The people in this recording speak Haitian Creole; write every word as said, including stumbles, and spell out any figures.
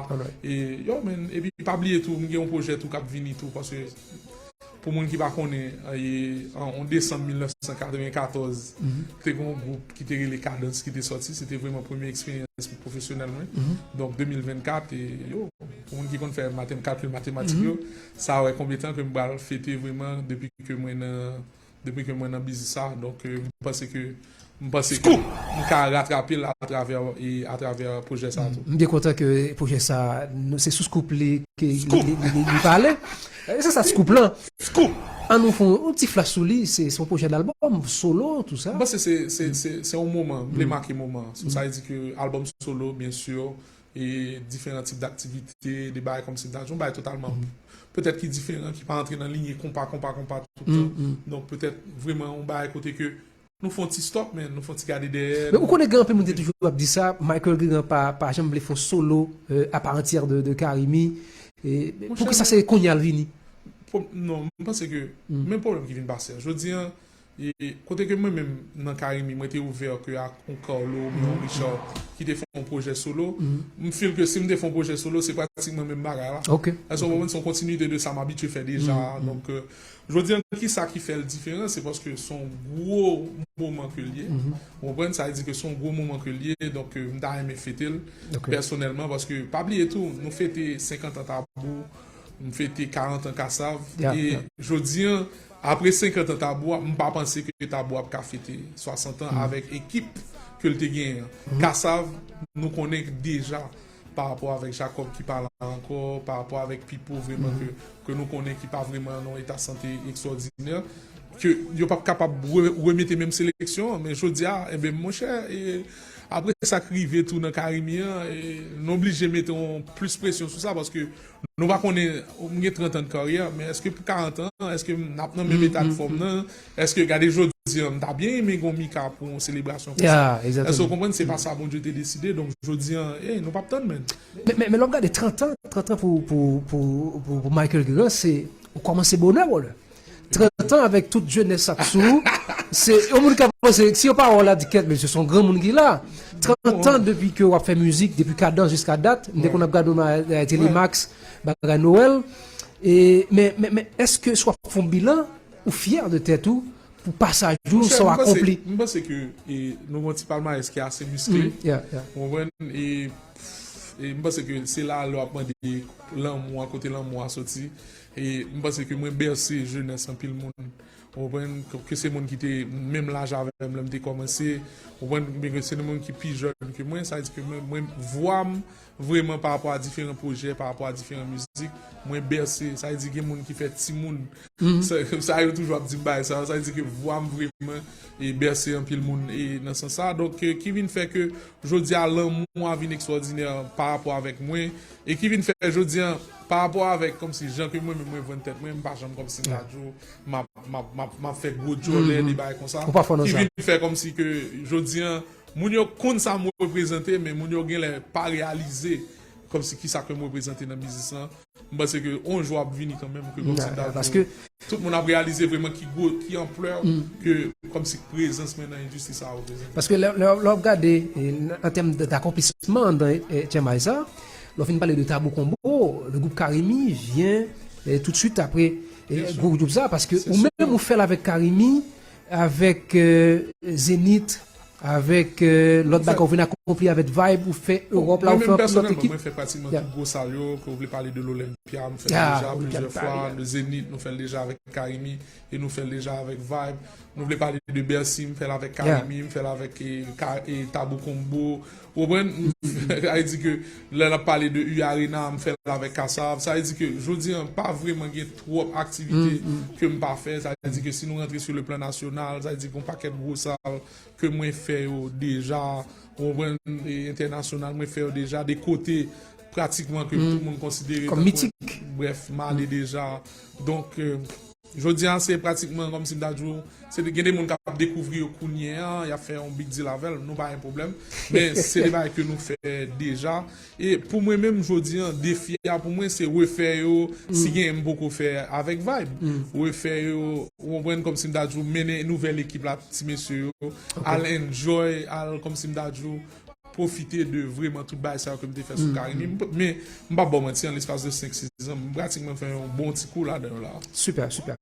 Alright. E yo, men, epi pa bliye tou, m gen yon pwojè tou k ap vini tou, paske pou moun ki pa konnen, e, an, an desanm mil nèf san katrevenkatòz, te gen yon gwoup ki te rele Kadans ki te sòti, se te vrèman premye eksperyans pwofesyonèl mwen. Donk, de mil vennkat, e, yo, pou moun ki konn fè matem-, kalkil matematik yo, sa wè konbyen tan ke m pral fete vrèman depi ke mwen nan, depi ke mwen nan biznis sa. Donk, e, m panse ke, m panse ke m ka ratrape l atravè, e, atravè pwojè sa tou. M byen kontan ke pwojè sa, nou, se sou Scoop li, ke li, li, li, li pale. E, se sa, Scoop lan. An nou fè yon, yon ti flash sou li, se, se yon pwojè dalbòm, solo, tou sa. M panse se, se, se, se yon moman, m vle make moman. So, sa vle di ke albòm solo, byen si, e diferan tip daktivite, de bagay kòmsi m ta di, yon bagay totalman petèt ki diferan, ki pa antre nan linye konpa, konpa, konpa tout tan. Donk, petèt vrèman yon bagay kote ke nou fè yon ti stop, men nou fè yon ti gade dèyè. Men ou konnen gen anpil moun te toujou ap di sa, Michael Guégan pa, pa janm vle fè yon solo, euh, à part entière de, de Carimi. E poukisa se kounye a l vini? Pwob-, non, m panse ke menm pwoblèm ki vin pase a. Jodi an, e, kote ke mwen menm nan Carimi, mwen te ouvè ke ak yon Carlo, oubyen yon Richard, ki te fè yon pwojè solo. M feel ke si m te fè yon pwojè solo, se pratikman menm bagay la. Ok. Èske w konprann? Se yon kontinite de sa m abitye fè deja. Donk, euh, jodi an, kisa ki fè l diferan? Se paske se yon gwo moman ke l ye. Ou konprann? Sa vle di ke se yon gwo moman ke l ye. Donk, euh, m ta renmen fete l pèsonèlman, paske pa bliye tou, nou fete senkant an Tabou, m fete karant an Kasav. E jodi an, apre senkant an Tabou a, m pa panse ke Tabou ap ka fete swasant an avèk ekip ke l te genyen an. Kasav, nou konnen deja pa rapò avèk Jacob ki pa la ankò, pa rapò avèk Pipo vrèman ke, ke nou konnen ki pa vrèman nan yon eta sante ekstwòdinè, ke yo p ap kapab re-, remete menm seleksyon an, men jodi a, enben, monchè, e apre sa k rive tou nan Carimi an, e nou oblije mete yon plis presyon sou sa, paske nou pa konnen, m gen trant an de karyè, men èske pou karant an, èske n ap nan menm eta de fòm nan? Èske, gade jodi an, m ta byen renmen gen yon Mika pou yon selebrasyon konsa. Èske w konprann? Se pa sa Bondye te deside, donk jodi an, ey, nou p ap tann, menn. Men, men, men lè w gade trant an, trant an pou, pou, pou, pou, pou Michael Guégan, se, ou kòmanse bonè, brother. Trant an avèk tout jenès sa k sou ou, se yon moun k ap panse, si yo pa wè w la, di kèt, mesye, se yon granmoun ki la. Trant an depi ke w ap fè mizik, depi Kadans jiska dat, m te konn ap gade w nan, eh, Telemax, bagay Nwèl. E, men, men, men, èske si w ap fè yon bilan, ou fyè de tèt ou, pou pasaj ou, sa w akonpli? M panse ke, e, nou gen yon ti palmarès ki ase miskle. Ou konprann? E, e m panse ke se la lè w ap mande lanmou a, kote lanmou a soti. E m panse ke mwen bèse jenès anpil moun. Ou konprann? Ke, ke se moun ki te menm laj avè m lè m te kòmanse. Ou konprann? Oubyen ke se moun ki pi jèn ke mwen, sa vle di ke mwen, mwen, vwa m, vrèman pa rapò a diferan pwojè, pa rapò a diferan mizik, mwen bèse. Sa vle di gen moun ki fè timoun. Sa, sa yo toujou ap di m bagay sa, sa vle di ke vwa m vrèman e bèse anpil moun e nan sans sa. Donk, e, ki vin fè ke jodi a lanmou a vin ekstwòdinè pa rapò avèk mwen, e ki vin fè jodi a pa rapò avèk kòmsi jan ke mwen menm mwen vann tèt mwen, m pa janm kòmsi m ta di w, m ap, m ap, m ap, m ap fè gwo djòlè, de bagay konsa. Ki vin fè kòmsi ke jodi a moun yo konn sa m reprezante, men moun yo genlè pa reyalize kòmsi kisa ke m reprezante nan biznis lan. M panse ke yon jou ap vini kanmenm, ke kòmsi m ta di w, tout moun ap reyalize vrèman ki gwo, ki anplè ke kòmsi prezans mwen nan endistri sa a reprezante. Paske lè, lè, lè w ap gade, e, nan, an tèm de, d'accomplissement nan, e, T M I sa, lè w fin pale de Tabou Combo, le groupe Carimi vient, e, tout de suite après, e, gwo gwoup sa, paske ou menm ou fè l avèk Carimi, avèk, e, Zenith, avèk, e, lòt bagay ou vin akonpli avèk Vibe, ou fè Ewòp la, ou fè anpil lòt ekip. Mwen menm pèsonèlman, mwen fè pratikman tout gwo sal yo, ke w vle pale de l'Olympia, m fè l deja plizyè fwa, le Zenith, nou fè l deja avèk Carimi, e nou fè l deja avèk Vibe. Nou vle pale de Bercy, m fè l avèk Carimi, m fè l avèk, e, Ka-, e, Tabou Combo. Ou konprann? Sa vle di ke lè n ap pale de U Arena, m fè l avèk Kassav. Sa vle di ke jodi an, pa vrèman gen twòp aktivite ke m pa fè. Sa vle di ke si nou rantre sou le plan nasyonal, sa vle di gen yon pakèt gwo sal ke mwen fè yo deja, ou konprann, e entènasyonal, mwen fè yo deja, de kote pratikman ke tout moun konsidere kòm mitik. Brèf, m ale deja. Donk, e, jodi a, se pratikman kòmsi m ta di w, se de, gen de moun k ap dekouvri yo kounye a, y ap fè yon big deal avè l, nou pa gen pwoblèm. Men se de bagay ke nou fè deja. E pou mwen menm, jodi a, defi a pou mwen, se refè yo, si gen m poko fè avèk Vibe. Refè yo, ou konprann, kòmsi m ta di w, mennen nouvèl ekip la, ti mesye yo, al enjoy, al, kòmsi m ta di w, pwofite de vreman tout bagay sa yo ke m te fè sou Karimi. M p- Men, m pa ba w manti, an lespas de senk sis an, m pratikman fè yon bon ti kou ladan yo la. Super, super.